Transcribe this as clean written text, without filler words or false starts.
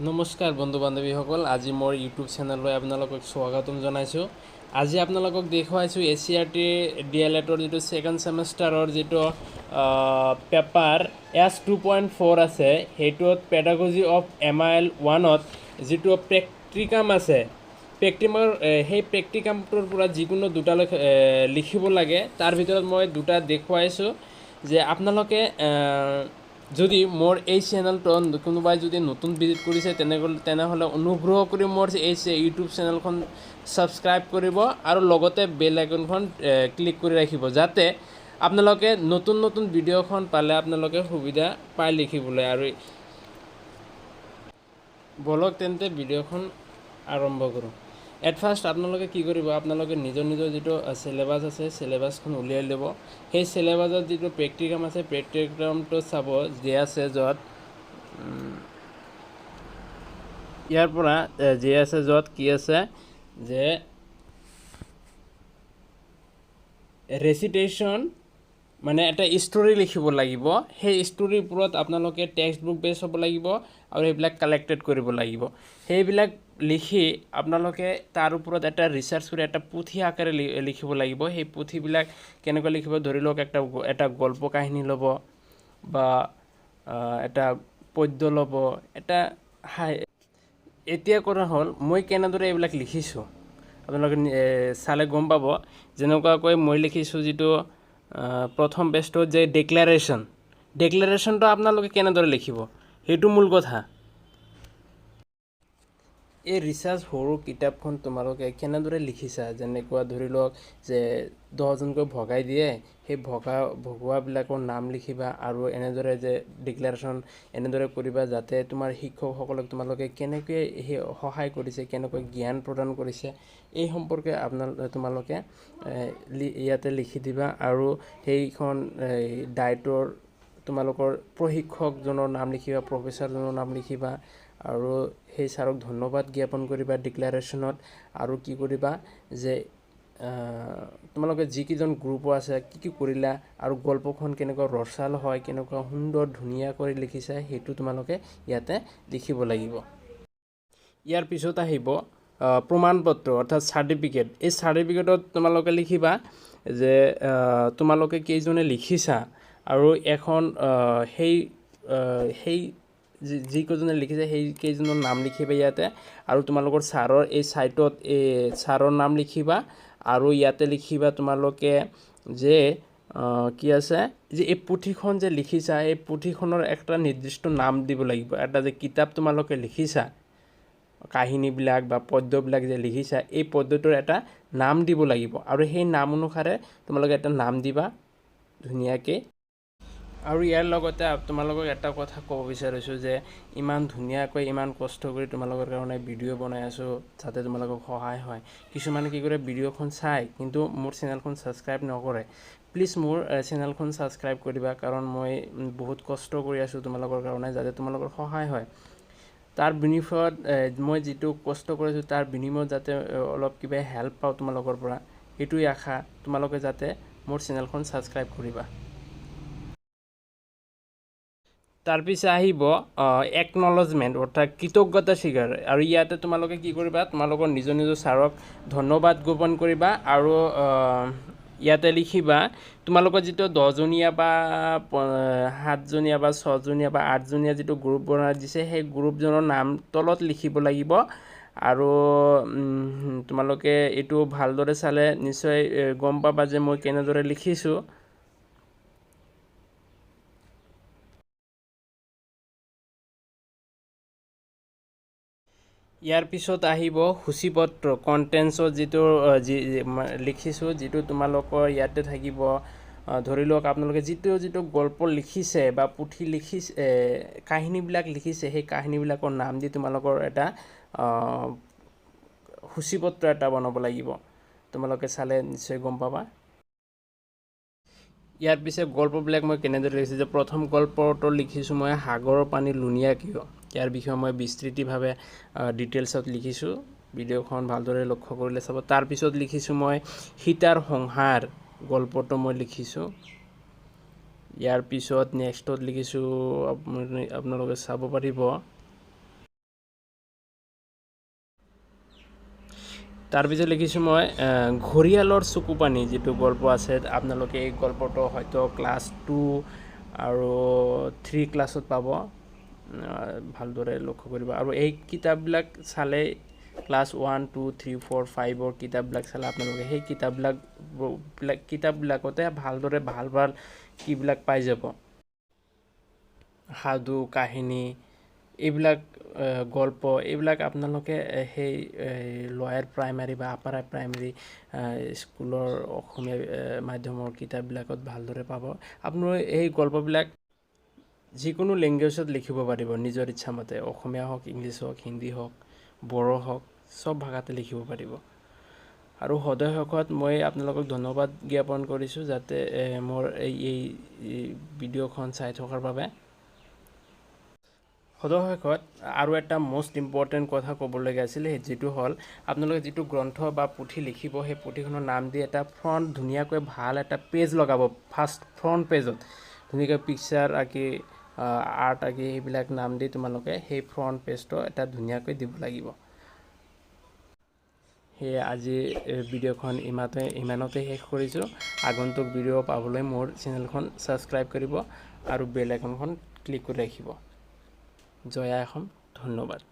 নমস্কাৰ বন্ধু বান্ধৱীসকল, আজি মোৰ ইউটিউব চেনেললৈ আপোনালোকক স্বাগতম জনাইছোঁ। আজি আপোনালোকক দেখুৱাইছোঁ A C R T D L এডৰ যিটো ছেকেণ্ড ছেমেষ্টাৰৰ যিটো পেপাৰ এছ 2.4 আছে, সেইটোত pedagogy of M I L ওৱানত যিটো প্ৰেক্টিকাম আছে, প্ৰেক্টিমৰ সেই প্ৰেক্টিকামটোৰ পৰা যিকোনো দুটা লিখিব লাগে। তাৰ ভিতৰত মই দুটা দেখুৱাইছোঁ যে আপোনালোকে যদি মোৰ এই চেনেলটো কোনোবাই যদি নতুন ভিজিট কৰিছে, তেনেহ'লে অনুগ্ৰহ কৰি মোৰ এই ইউটিউব চেনেলখন ছাবস্ক্ৰাইব কৰিব আৰু লগতে বেল আইকনখন ক্লিক কৰি ৰাখিব, যাতে আপোনালোকে নতুন নতুন ভিডিঅ'খন পালে আপোনালোকে সুবিধা পায় লিখিবলৈ। আৰু বলক তেন্তে ভিডিঅ'খন আৰম্ভ কৰোঁ। এট ফাৰ্ষ্ট আপোনালোকে কি কৰিব? আপোনালোকে নিজৰ নিজৰ যিটো চিলেবাছ আছে, চিলেবাছখন উলিয়াই ল'ব। সেই চিলেবাছত যিটো প্ৰেক্টিকাম আছে, প্ৰেক্টিকামটো চাব যে আছে য'ত ইয়াৰ পৰা যে আছে য'ত কি আছে যে ৰেচিটেশ্যন, মানে এটা ষ্টৰি লিখিব লাগিব। সেই ষ্টৰীৰ ওপৰত আপোনালোকে টেক্সট বুক বেছ হ'ব লাগিব আৰু সেইবিলাক কালেক্টেড কৰিব লাগিব। সেইবিলাক লিখি আপোনালোকে তাৰ ওপৰত এটা ৰিচাৰ্চ কৰি এটা পুথি আকাৰে লিখিব লাগিব। সেই পুথিবিলাক কেনেকৈ লিখিব? ধৰি লওক এটা এটা গল্প কাহিনী ল'ব বা এটা পদ্য ল'ব এটা। হাই, এতিয়া কৰা হ'ল, মই কেনেদৰে এইবিলাক লিখিছোঁ আপোনালোকে চালে গম পাব। যেনেকুৱাকৈ মই লিখিছোঁ, যিটো প্ৰথম পেজটোত যে ডিক্লেৰেশ্যন, ডিক্লেৰেশ্যনটো আপোনালোকে কেনেদৰে লিখিব, সেইটো মূল কথা। এই ৰিচাৰ্চ সৰু কিতাপখন তোমালোকে কেনেদৰে লিখিছা, যেনেকুৱা ধৰি লওক যে 10জনকৈ ভগাই দিয়ে, সেই ভগোৱাবিলাকৰ নাম লিখিবা আৰু এনেদৰে যে ডিক্লেৰেশ্যন এনেদৰে কৰিবা যাতে তোমাৰ শিক্ষকসকলক তোমালোকে কেনেকৈ সেই সহায় কৰিছে, কেনেকৈ জ্ঞান প্ৰদান কৰিছে, এই সম্পৰ্কে তোমালোকে ইয়াতে লিখি দিবা। আৰু সেইখন এই ডাইটৰ তোমালোকৰ প্ৰশিক্ষকজনৰ নাম লিখিবা, প্ৰফেচাৰজনৰ নাম লিখিবা আৰু সেই ছাৰক ধন্যবাদ জ্ঞাপন কৰিবা ডিক্লেৰেশ্যনত। আৰু কি কৰিবা যে তোমালোকে যিকেইজন গ্ৰুপো আছে, কি কি কৰিলা আৰু গল্পখন কেনেকুৱা ৰসাল হয়, কেনেকুৱা সুন্দৰ ধুনীয়া কৰি লিখিছা, সেইটো তোমালোকে ইয়াতে লিখিব লাগিব। ইয়াৰ পিছত আহিব প্ৰমাণপত্ৰ অৰ্থাৎ চাৰ্টিফিকেট। এই চাৰ্টিফিকেটত তোমালোকে লিখিবা যে তোমালোকে কেইজনে লিখিছা আৰু এখন সেই সেই যিকেইজনে লিখিছে, সেই কেইজনৰ নাম লিখিবা ইয়াতে। আৰু তোমালোকৰ ছাৰৰ এই ছাইটত এই ছাৰৰ নাম লিখিবা। আৰু ইয়াতে লিখিবা তোমালোকে যে কি আছে যে এই পুথিখন যে লিখিছা, এই পুথিখনৰ এটা নিৰ্দিষ্ট নাম দিব লাগিব। এটা যে কিতাপ তোমালোকে লিখিছা, কাহিনীবিলাক বা পদ্যবিলাক যে লিখিছা, এই পদ্যটোৰ এটা নাম দিব লাগিব আৰু সেই নাম অনুসাৰে তোমালোকে এটা নাম দিবা ধুনীয়াকৈ। আৰু ইয়াৰ লগতে তোমালোকক এটা কথা ক'ব বিচাৰিছোঁ যে ইমান ধুনীয়াকৈ ইমান কষ্ট কৰি তোমালোকৰ কাৰণে ভিডিঅ' বনাই আছোঁ, যাতে তোমালোকক সহায় হয়। কিছুমানে কি কৰে, ভিডিঅ'খন চায় কিন্তু মোৰ চেনেলখন ছাবস্ক্ৰাইব নকৰে। প্লিজ মোৰ চেনেলখন ছাবস্ক্ৰাইব কৰিবা, কাৰণ মই বহুত কষ্ট কৰি আছোঁ তোমালোকৰ কাৰণে, যাতে তোমালোকৰ সহায় হয়। তাৰ বিনিময়ত, মই যিটো কষ্ট কৰিছোঁ তাৰ বিনিময়ত যাতে অলপ কিবা হেল্প পাওঁ তোমালোকৰ পৰা, এইটোৱেই আশা। তোমালোকে যাতে মোৰ চেনেলখন ছাবস্ক্ৰাইব কৰিবা। তাৰপিছত আহিব একনলেজমেণ্ট অৰ্থাৎ কৃতজ্ঞতা স্বীকাৰ। আৰু ইয়াতে তোমালোকে কি কৰিবা? তোমালোকৰ নিজৰ নিজৰ ছাৰক ধন্যবাদ জ্ঞাপন কৰিবা আৰু ইয়াতে লিখিবা তোমালোকৰ যিটো 10জনীয়া বা সাতজনীয়া বা ছজনীয়া বা আঠজনীয়া যিটো গ্ৰুপ বনাই দিছে, সেই গ্ৰুপজনৰ নাম তলত লিখিব লাগিব। আৰু তোমালোকে এইটো ভালদৰে চালে নিশ্চয় গম পাবা যে মই কেনেদৰে লিখিছোঁ। ইয়াৰ পিছত আহিব সূচীপত্ৰ, কণ্টেণ্টছত যিটো যি লিখিছোঁ, যিটো তোমালোকৰ ইয়াতে থাকিব। ধৰি লওক আপোনালোকে যিটো যিটো গল্প লিখিছে বা পুথি লিখিছে, কাহিনীবিলাক লিখিছে, সেই কাহিনীবিলাকৰ নাম দি তোমালোকৰ এটা সূচীপত্ৰ এটা বনাব লাগিব। তোমালোকে চালে নিশ্চয় গম পাবা। ইয়াৰ পিছে গল্পবিলাক মই কেনেদৰে লিখিছোঁ যে প্ৰথম গল্পটো লিখিছোঁ মই "সাগৰৰ পানী লুণীয়া কিয়?" ইয়াৰ বিষয়ে মই বিস্তৃতভাৱে ডিটেইলছত লিখিছোঁ। ভিডিঅ'খন ভালদৰে লক্ষ্য কৰিলে চাব। তাৰপিছত লিখিছোঁ মই "সীতাৰ সংহাৰ" গল্পটো মই লিখিছোঁ। ইয়াৰ পিছত নেক্সটত লিখিছোঁ, আপোনালোকে চাব পাৰিব। তাৰপিছত লিখিছোঁ মই ঘৰিয়ালৰ চকুপানী যিটো গল্প আছে, আপোনালোকে এই গল্পটো হয়তো ক্লাছ 2 আৰু 3 ক্লাছত পাব, ভালদৰে লক্ষ্য কৰিব। আৰু এই কিতাপবিলাক চালে ক্লাছ 1 2 3 4 5ৰ কিতাপবিলাক চালে আপোনালোকে সেই কিতাপবিলাকতে ভালদৰে ভাল ভাল কিবিলাক পাই যাব, সাধু কাহিনী এইবিলাক, গল্প এইবিলাক আপোনালোকে সেই লয়াৰ প্ৰাইমাৰী বা আপাৰ প্ৰাইমাৰী স্কুলৰ অসমীয়া মাধ্যমৰ কিতাপবিলাকত ভালদৰে পাব। আপোনালোকে এই গল্পবিলাক যিকোনো লেংগুৱেজত লিখিব পাৰিব নিজৰ ইচ্ছামতে, অসমীয়া হওক, ইংলিছ হওক, হিন্দী হওক, বড়ো হওক, চব ভাষাতে লিখিব পাৰিব। আৰু সদয় শেষত মই আপোনালোকক ধন্যবাদ জ্ঞাপন কৰিছোঁ যাতে মোৰ এই ভিডিঅ'খন চাই থকাৰ বাবে। সদয় শেষত আৰু এটা মষ্ট ইম্পৰ্টেণ্ট কথা ক'বলগীয়া আছিলে, যিটো হ'ল আপোনালোকে যিটো গ্ৰন্থ বা পুথি লিখিব সেই পুথিখনৰ নাম দি এটা ফ্ৰণ্ট ধুনীয়াকৈ ভাল এটা পেজ লগাব। ফাৰ্ষ্ট ফ্ৰণ্ট পেজত ধুনীয়াকৈ পিকচাৰ আঁকি, আৰ্ট আঁকি সেইবিলাক নাম দি তোমালোকে সেই ফ্ৰণ্ট পেজটো এটা ধুনীয়াকৈ দিব লাগিব। সেয়ে আজি ভিডিঅ'খন ইমানতে শেষ কৰিছোঁ। আগন্তুক ভিডিঅ' পাবলৈ মোৰ চেনেলখন ছাবস্ক্ৰাইব কৰিব আৰু বেল আইকনখন ক্লিক কৰি ৰাখিব। জয় আই অসম, ধন্যবাদ।